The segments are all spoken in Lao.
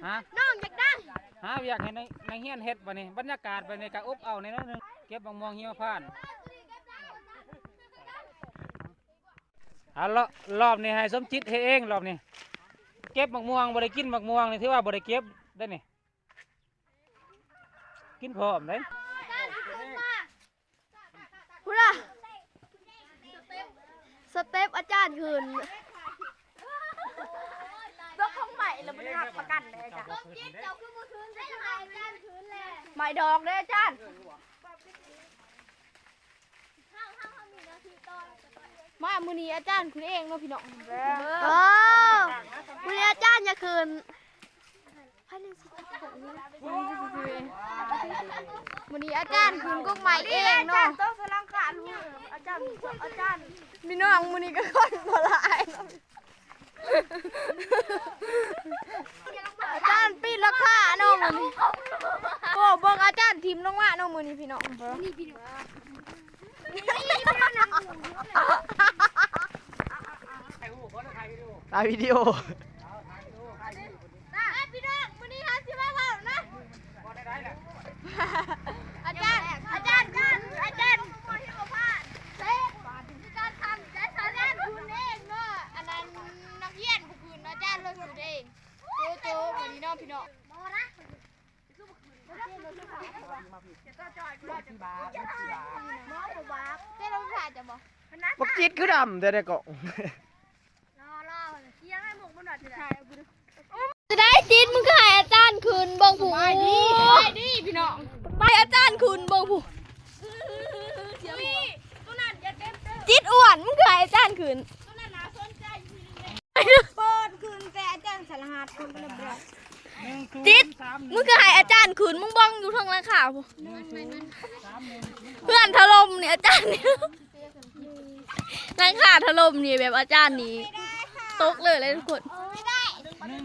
ຮະ ນ້ອງຢາກໄດ້ ຫາວຽກໃຫ້ນັກຮຽນເຮັດບັດນີ້. ບັນຍາກາດບັດນີ້ກະອົບເອົາແດ່ໜ້ອຍໜຶ່ງ ເກັບໝາກມ່ວງຫິມະພານ. ເອົາລະ ລອບນີ້ໃຫ້ສົມຈິດເຮັດເອງ ລອບນີ້. ເກັບໝາກມ່ວງ ບໍ່ໄດ້ກິນໝາກມ່ວງນີ້ ຖືວ່າບໍ່ໄດ້ເກັບເດ້ນີ້. ກິນພ້ອມເດ້. ພຸ້ນນະ ສະເຕັບອາຈານຂຶ້ນ. ຕົກຂອງໃໝ່ລະບໍ່ໄດ້ຮັບປະກັນເດ້ອາຈານ. ສົມຈິດ ເຈົ້າຄືບໍ່ຂຶ້ນ ໃຫ້ອາຈານຂຶ້ນແຫຼະ. ໄມ້ດອກເດ້ອາຈານ. ມາມື້ນີ້ອາຈານຂຶ້ນເອງເນາະພີ່ນ້ອງ. ເອີ ມື້ນີ້ອາຈານຢາກຂຶ້ນ. ມື້ນີ້ອາຈານຂຶ້ນກົກໄມ້ເອງເນາະ. ອາຈານ ອາຈານ ອາຈານ ພີ່ນ້ອງ ມື້ນີ້ກໍຄົນບໍ່ຫຼາຍເນາະ. ອາຈານປີນຫຼັງຄາເນາະມື້ນີ້. ໂອ້ ເບິ່ງອາຈານຖິ້ມລົງມາເນາະມື້ນີ້ພີ່ນ້ອງ. ຖ່າຍວິດີໂອ. ອ່ະ ພີ່ນ້ອງ ມື້ນີ້ເຮົາຊິມາເວົ້ານະ ອາຈານ ອາຈານ ອາຈານ ເຕະ ມີການຕັ້ງໃຈສາລານຂຶ້ນເອງເນາະ. ອັນນັ້ນນັກຮຽນບໍ່ຂຶ້ນ ອາຈານເລີຍຂຶ້ນເອງ. ໂຈະ ໂຈະ ມື້ນີ້ເນາະພີ່ນ້ອງ. ບັກຈິດຄືດຳແທ້ໃນກ້ອງ. ຈະໄດ້ຈິດ ມຶງຄືໃຫ້ອາຈານຂຶ້ນເບິ່ງຜູ້. ສະບາຍດີ ສະບາຍດີພີ່ນ້ອງ. ໄປ ອາຈານຂຶ້ນເບິ່ງຜູ້. ຈິດອ້ວນ ມຶງຄືໃຫ້ອາຈານຂຶ້ນ. ເປີດຂຶ້ນແຕ່ອາຈານສະລະຫັດ ຈິດ ມຶງຄືໃຫ້ອາຈານຂຶ້ນ. ມຶງເບິ່ງຢູ່ເທິງຫຼັງຄາພຸ້ນ ເຮືອນຖະຫຼົ່ມນີ້ອາຈານ. ຫຼັງຄາຖະຫຼົ່ມນີ້ແບບອາຈານນີ້ຕົກເລີຍເລີຍທຸກຄົນ.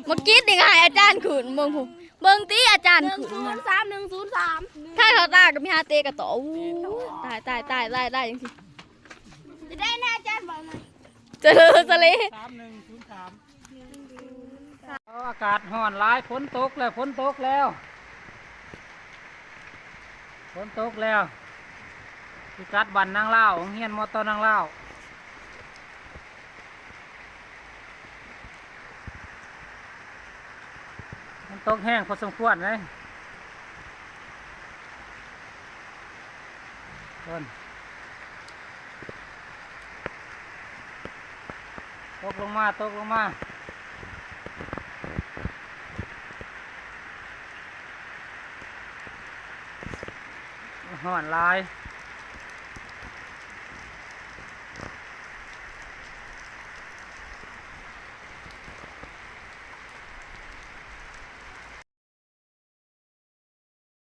ມາກິດນີ້ກໍໃຫ້ອາຈານຂຶ້ນເບິ່ງພຸ້ນ. ເບິ່ງຕິອາຈານຂຶ້ນ ໜຶ່ງສູນສາມ ໜຶ່ງສູນສາມ. ຖ້າເຂົ້າຕາກໍມີຫາເຕະກະຕໍ. ອູ້ ຕາຍ ຕາຍ ຕາຍ ຕາຍ ຕາຍ ຈັ່ງຊີ້. ຈະໄດ້ນະອາຈານບອກໜ່ອຍ ຈະເລີ ຈະເລີ ສາມໜຶ່ງສູນສາມ. ໂອ້ ອາກາດຮ້ອນຫຼາຍ ຝົນຕົກແລ້ວ ຝົນຕົກແລ້ວ ຝົນຕົກແລ້ວ. ພິກັດບ້ານນາງລາວ ໂຮງຮຽນ ມ.ຕ. ນາງລາວ. ມັນຕົກແຮງພໍສົມຄວນເດ້. ເພິ່ນ ຕົກລົງມາ ຕົກລົງມາ. ຮ້ອນຫຼາຍ.